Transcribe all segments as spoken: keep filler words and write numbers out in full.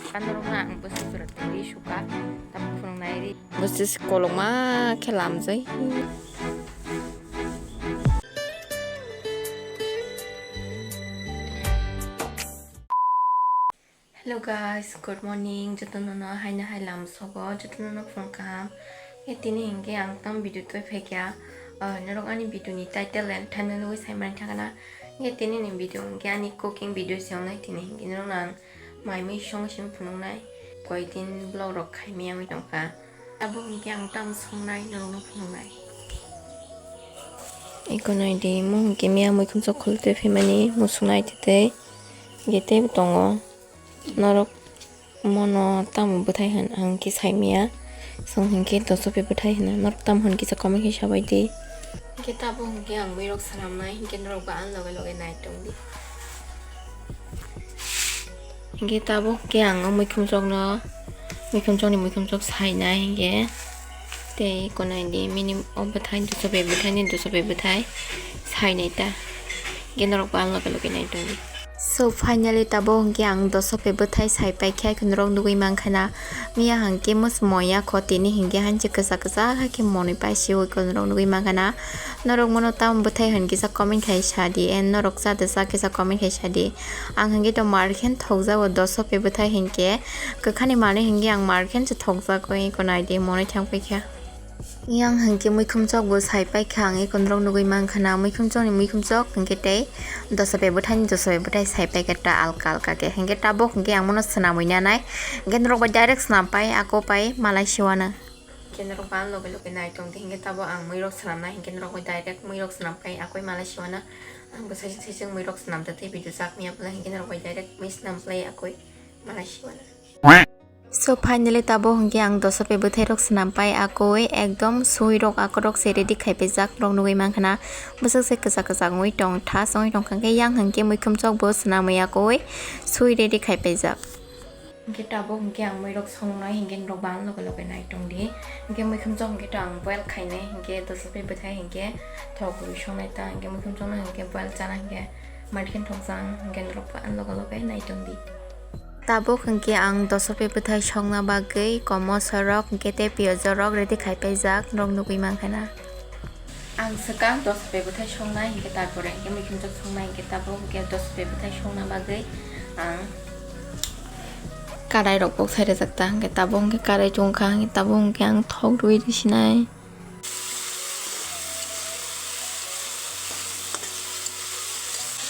Panorokno ang bwswk jora twi suka, tamo phunuknai ri. Bwswk kolokma khe lamjai. Hello guys, good morning. Jotono no haino hai lam sogo, jotono no phung kaham. E tini hinkhe ang tam video toi phaikya. Ah, norok ani video ni title and thumbnail wi sai mani thangna. E tini ni video hinkhe ani cooking video se ongnai, tini hinkhe norok ang mai mui song sim phunuknai. Koi din vlog rok khai miyang wi tongkha. Abo hinkhe ang tam songnai norokno phunuknai. Iko nai di, mo hinkhe miya muikhum chok khultwi phaimani muchungnai tei tei. Hinkhe teibo tongo. Norok mono tamo bwthai hwn ang khe sai maya. Chwng hinkhe doso phe bwthai hwno. Norok tamo hwn kisa comment khe sabai di. Hinkhe tabuk hinkhe ang muirok swnamnai, hinkhe norok bo ang loge loge nai tong di. Hinkhe tabuk hinkhe ang o muikhum chokno, muikhum chokni muikhum chok sainai hinkhe tei eko nai di, mini o bwthai, doso phe bwthai ni doso phe bwthai sainai ta. Hinkhe norok bo ang loge loge nai tong di. So finally tabuk hinkhe ang doso phe bwthai sai paikha, hinkhe norok nugui mankha na. Miya hinkhe mos moya kho, tini hinkhe hanchi kwchak kwchak hai khe monwi paisiwi khe norok nugui mankha na. Norok mono tamo bwthai hwn kisa comment khai sa di, and norok cha da cha kisa comment khai sa di. Ang hinkhe to mar khe thokjago doso phe bwthai hinkhe, kwkhani manwi hinkhe ang mar khe se thokjago, eko nai di monwi thang paikha. Yang hinkhe muikhum chok bo sai paikha, ang eko norok nugui mankha na muikhum chok ni muikhum chok hinkhe tei doso phe bwthai ni doso phe bwthai sai paikha ta alka alka khe. Hinkhe tabuk hinkhe ang mono swnamwi nanai. Hinkhe norok bai direct swnam pai, ako pai malai siwano. Hinkhe norok bo ang loge loge nai tong di, hinkhe tabuk ang muirok swnamnai, hinkhe norok bai direct muirok swnam pai akoi malai siwano. Ang bo saising saising muirok swnam da tei video chak miya bwla, hinkhe norok bai direct mui swnam plai akoi malai siwano. So finally tabuk hinkhe ang doso phe bwthai rok swnam pai akoi ekdom sui rok akorok se ready khai paijak rok nugui mankha na. Bwswk se kwchak kwchak wngwi tong tha, songwi tong kha, hinkhe yang hinkhe muikhum chok bo swnamwi akoi sui ready khai paijak. Hinkhe tabuk hinkhe ang muirok songnai, hinkhe norok bo ang loge loge nai tong di. Hinkhe muikhum chok hinkhe to ang boil khainai, hinkhe doso phe bwthai hinkhe thok rwi songnai ta, hinkhe muikhum chokno hinkhe boil chana hinkhe mankhe thokjak, hinkhe norok bo ang loge loge nai tong di. Tabuk hinkhe ang doso phe bwthai songna bagwi komo sorok hinkhe tei piyaj rok ready khai paijak, norok nugui mankha na. Ang swkang doso phe bwthai songnai hinkhe, tarpore hinkhe muikhum chok songnai hinkhe, tabuk hinkhe doso phe bwthai songna bagwi ang karai rok bo sai rwjak ta, hinkhe tabuk hinkhe karai chungkha, hinkhe tabuk hinkhe ang thok rwi rwsinai.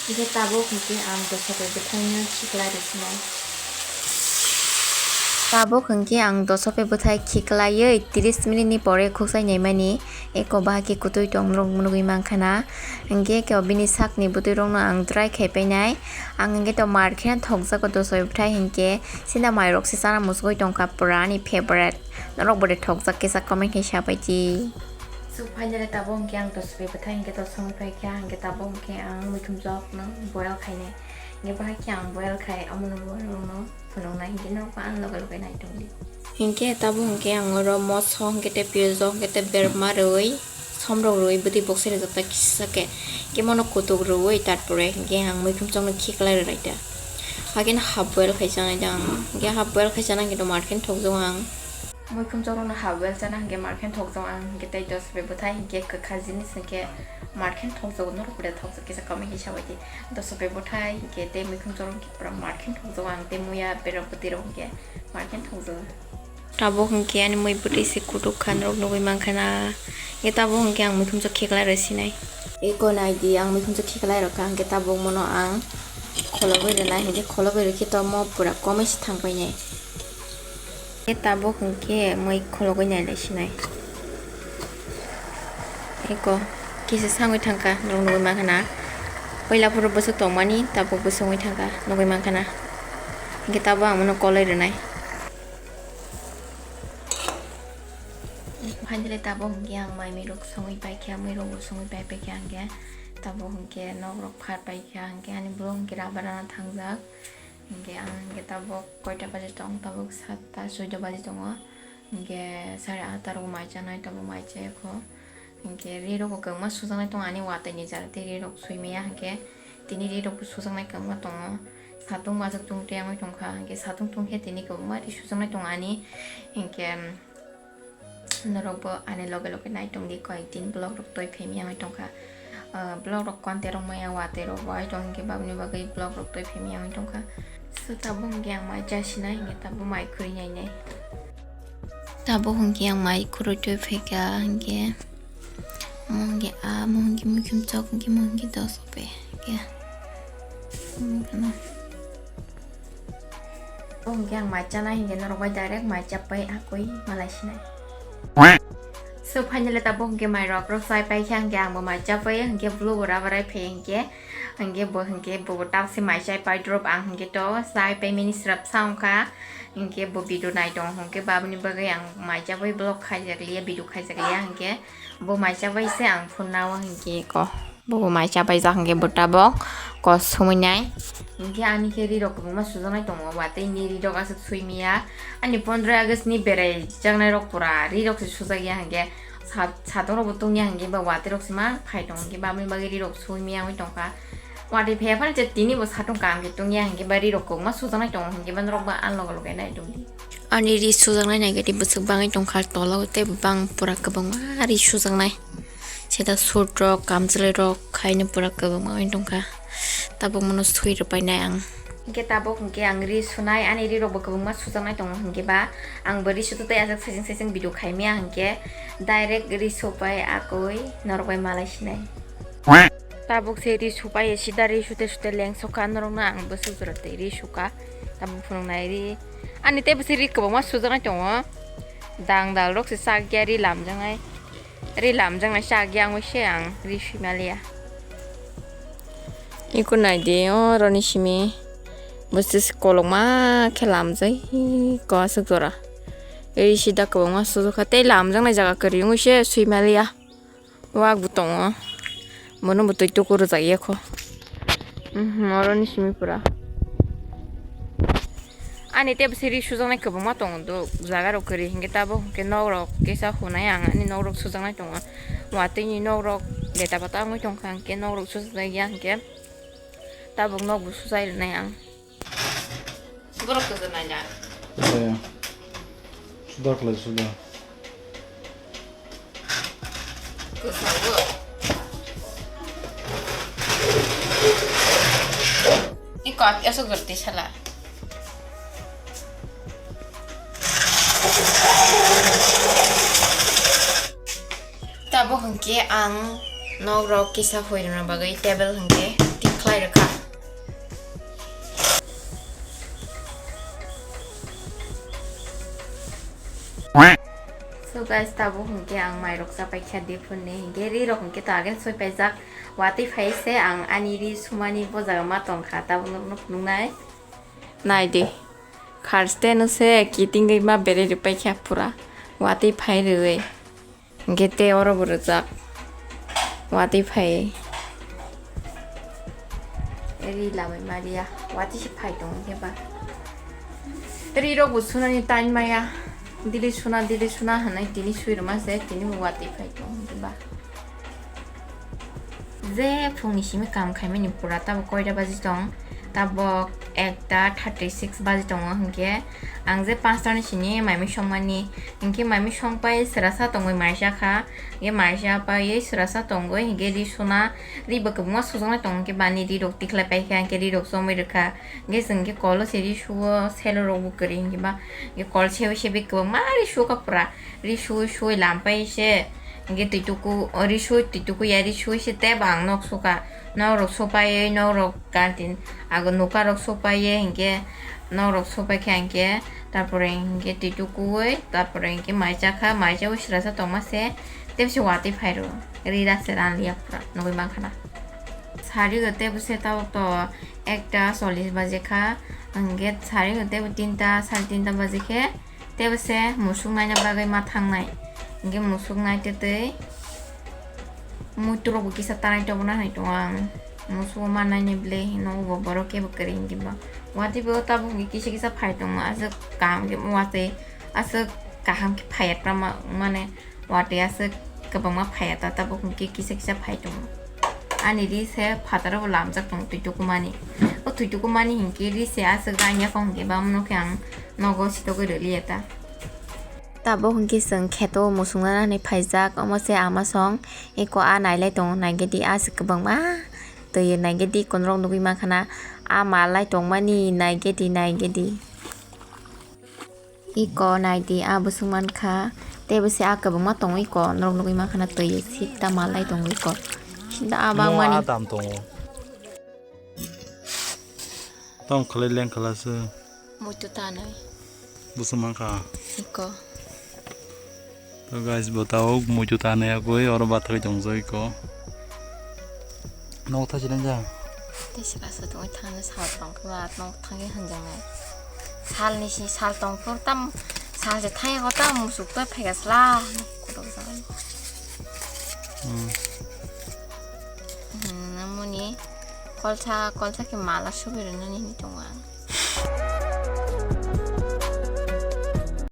Hinkhe tabuk hinkhe ang doso phe bwthaino khiklai rwsinai. Tabuk hinkhe ang doso phe bwthai khiklaiwi tris minute ni pore khukchai naimani. Eko bahai khe kwtwi tong norok nugui mankha na. Hinkhe eko bini sakni bwtwi rokno ang dry khai painai. Ang hinkhe to mar khe thokjago doso phe bwthai hinkhe sinda mai rok se chana muchugui tongkha pura ani favorite. Norok bo de thokjak kisa comment khai sabai di. So finally tabuk hinkhe ang doso phe bwthai hinkhe to songwi paikha, hinkhe tabuk hinkhe ang muikhum chokno boil khainai. Hinkhe bahai khe ang boil khai, omono boil rokno phunuknai, hinkhe norok bo ang loge loge nai tong di. Hinkhe tabuk hinkhe ang oro moso hinkhe tei piyaj rok hinkhe tei berma rwi, som rok rwi bwtwi bokse rwjak ta kisa khe. Hinkhe mono kutuk rwi tarpore hinkhe ang muikhum chokno khiklai rwnai ta. Hakhe half boil khai chanai ta ang. Hinkhe half boil khai chana hinkhe to mar khe thokjago ang. Muikhum chorokno half boil chana hinkhe mar khe thokjago ang, hinkhe tei doso phe bwthai hinkhe kwkha jinis hinkhe mar khe thokjago, norok bo de thokjak kisa comment khe sabai di. Doso phe bwthai hinkhe tei muikhum chorok hinkhe pura mar khe thokjago ang, tei muya berok bwtwi rok hinkhe mar khe thokjago. Tabuk hinkhe ani mui bwtwi se kutuk kha, norok nugui mankha na. Hinkhe tabuk hinkhe ang muikhum chok khiklai rwsinai. Eko nai di, ang muikhum chok khiklai rwkha, hinkhe tabuk mono ang kholobwi rwnai, hinkhe kholobwi rwkhe to mo pura komui se thang painai. Khe tabuk hinkhe mui khologwi nailai sinai. Eko kisa sangwi thangkha, norok nugui mankha na. Puila phuru bwswk tongmani, tabuk bwswk wngwi thangkha, nugui mankha na. Hinkhe tabuk ang bono koloi rwnai. Finally tabuk hinkhe ang mai mui rok songwi paikha, mui rok bo songwi pai paikha hinkhe tabuk hinkhe nok rok phar paikha, hinkhe ani bwrwk hinkhe rubber rana thangjak. Hinkhe ang hinkhe tabuk koita baji tong, tabuk satta soita baji tongo. Hinkhe sare atta rogo mai chanai, tabuk mai chayakho. Hinkhe ri rok bo kwbangma sujaknai tongo ani watwi ni jara, tei ri rok sui maya hinkhe tini ri rok bo sujaknai kwbangma tongo. Satung majak tung tei wngwi tongkha, hinkhe satung tungkhe tini kwbangma ri sujaknai tongo ani, hinkhe, um, norokbo ani loge loge nai tongdi, koyek din vlog rok twi phaimya wngwi tongkha. Ah, vlog rok content rok maya watwi rok bo ai tong hinkhe baboni bagwi vlog rok twi phaimya wngwi tongkha. So tabuk hinkhe ang mai chasinai hinkhe tabuk mai khurui nainai. Tabuk hinkhe ang mai khurui twi phaikha hinkhe. Omo hinkhe a, omo hinkhe muikhum chok, hinkhe omo hinkhe dos rupiya. Hinkhe, omo hinkhe no. Omo hinkhe ang mai chana hinkhe norok bai direct mai chapai akoi malai sinai. So finally tabuk hinkhe mai rok rok chai paikha hinkhe ang bo mai chapai hinkhe blue bo rubber ai phai hinkhe. Hinkhe bo hinkhe bo tabuk se mai chai pai drop ang hinkhe to chai pai mini srap sa wngkha. Hinkhe bo video nai tongo hinkhe baboni bagwi ang mai chapai vlog khaijak liya, video khaijak liya hinkhe. Bo mai chapai se ang phone nao hinkhe ko. Bo bo mai chapai jak hinkhe bo tabok ko sumui nai. Hinkhe ani khe ri rok kwbangma sujaknai tongo, watwi ni ri rok aswk sui miya. Ani pondroi August ni berai jaknai rok pura ri rok se sujak ya hinkhe. Sat-, satung rok bo tungya hinkhe ba watwi rok se ma phai tongo hinkhe baboni bagwi ri rok sui miya wngwi tongkha. Watwi phaiya phano je tini bo satung kaham khe tungya hinkhe ba ri rok kwbangma sujaknai tongo hinkhe ba norok ba ang loge loge nai tongdi. Ani ri sujaknai naikhe tei bwswk bangwi tongkha tolao tei bang pura kwbangma ri sujaknai. Seta suit rok, kamchwlwi rok khaino pura kwbangma wngwi tongkha. Tabuk mono sui rwpainai ang. Hinkhe tabuk hinkhe ang ri sunai, ani ri rok bo kwbangma sujaknai tongo hinkhe ba ang bo ri sutwi tei aswk saichung saichung video khaimya hinkhe direct ri supai akoi norok bai malai sinai. Tabuk se ri supai sida ri sute sute leng sokha norokno ang bwswk jora tei ri sukha. Tabuk phunuknai ri ani tei bwswk ri kwbangma sujaknai tongo. Dang dal rok se chakya ri lamjaknai. Ri lamjaknai chak yang wi se ang ri sui maliya. Iko nai di, o roni simi bwswk kolokma khe lamjai ko aswk jora. Ri sida kwbangma sujukha tei lamjaknai jaga kwrwi wngwi se sui maliya. Wak bo tongo. Bono bo twi tuku rwjak ya kho. Mhm, oro ni simi pura. Ani tei bwswk ri sujaknai kwbangma tongo do, jaga rok kwrwi hinkhe tabuk hinkhe nok rok kisa hunai ang ani nok rok sujaknai tongo. Watwi ni nok rok leta pata wngwi tongkha hinkhe nok rok sujak ya hinkhe tabuk nok bo sujai rwnai ang. Borok kwchwrnai na. Eh, suda khlai suda. Kwchwrgo. Ni kok aswk jor twi sala. Tabuk hinkhe ang nok rok kisa hoi rwna bagwi table hinkhe thik khlai rwkha. So guys, tabuk hinkhe ang mairok chapai kha diphunni, hinkhe ri rok hinkhe to ageni soi paijak, watwi phai se ang ani ri sumani bo jaga ma tongkha, tabuk nuknai. Nai di, kharste no se kitingwi ma berwi rwpai kha pura, watwi phai rwwi. Hinkhe tei oro bo rwjak. Watwi phai. Ri lamwi maliya. Watwi se phai tongo hinkhe ba. Ri rok bo sunani time maya. Dili suna, dili suna hinwi tini swi rwma se, tini bo watwi phai tongo hinkhe ba. Je phungni simi kam khaimani pura tabok koita baji tong? Tabok ekta thirty six baji tongo hinkhe ang je panchta ni sini maimui songmani hinkhe maimui songpai srasa tongwi maisa kha, hinkhe maisa paiwi srasa tongwi hinkhe ri suna ri bo kwbangma sujaknai tongo hinkhe bani ri rok tikhlai paikha hinkhe ri rok chomwi rwkha hinkhe chwng khe kol o se ri suo selo rok bo kwrwi hinkhe ba hinkhe kol sewi sewi kwbangma ri sukha pura. Ri sui sui lampai se, hinkhe twi tuku, o ri sui twi tuku ya, ri sui se tebo ang nok suka, nok rok supaiwi, nok rok kantin, ago nuka rok supaiwi, hinkhe nok rok supai khe hinkhe, tarpore hinkhe twi tukuwi, tarpore hinkhe mai chakha, mai chawi srasa tongma se, tebse watwi phai rw, ri rak se ranliya pura, nugwi mankha na. Sari go tebse tabuk to ekta chollish baje kha, hinkhe sari go tebo tinta, sari tinta baje khe, Tei bo se musuk naina bagwi ma thangnai. Hinkhe musuk nai tei tei muitu rok bo kisa tanai tongna hai tongo ang. Musuk ma naini ble hino bo borok kebo kwrwi hinkhe ba. Watwi bo tabuk hinkhe kisa kisa phai tongo aswk kaham khe watwi aswk kaham khe phaiya tamo mane watwi aswk kwbangma phaiya ta tabuk hinkhe kisa kisa phai tongo. Ani ri se phataro bo lamjak tongo twi tukumani. O twi tukumani hinkhe ri se aswk rang ya kong hinkhe bamno khe ang nogo sitogwi rwliya ta. Tabuk hinkhe chwng kheto musung nana hinwi phaijak, omo se ama song eko a nailai tongo, naigedi a se kwbangma twi naigedi eko norok nugwi mankha na a malai tongmani naigedi naigedi. Iko naidi a bwswk mankha, tei bwswk a kwbangma tongo iko, norok nugwi mankha na twi sita malai tongo iko. Sita a bangmani. Mo a dam tongo. Tong khlai leng khlai se. Muitu tanai. Bwswk mankha. Iko. To guys, bo tabuk muitu tanai agwi oro bathai tongjak iko. Nok thachi nang ja. Tei sika sa tongwi thangna sal tong khe ba nok thangwi hanjaknai. Salni si sal tong phur tam sal je thangya ko tam musuk to phega sla. Kutok jang. Hmm. Hmm, namoni kolsa kolsa khe mala subi rwnani hinwi tongo ang.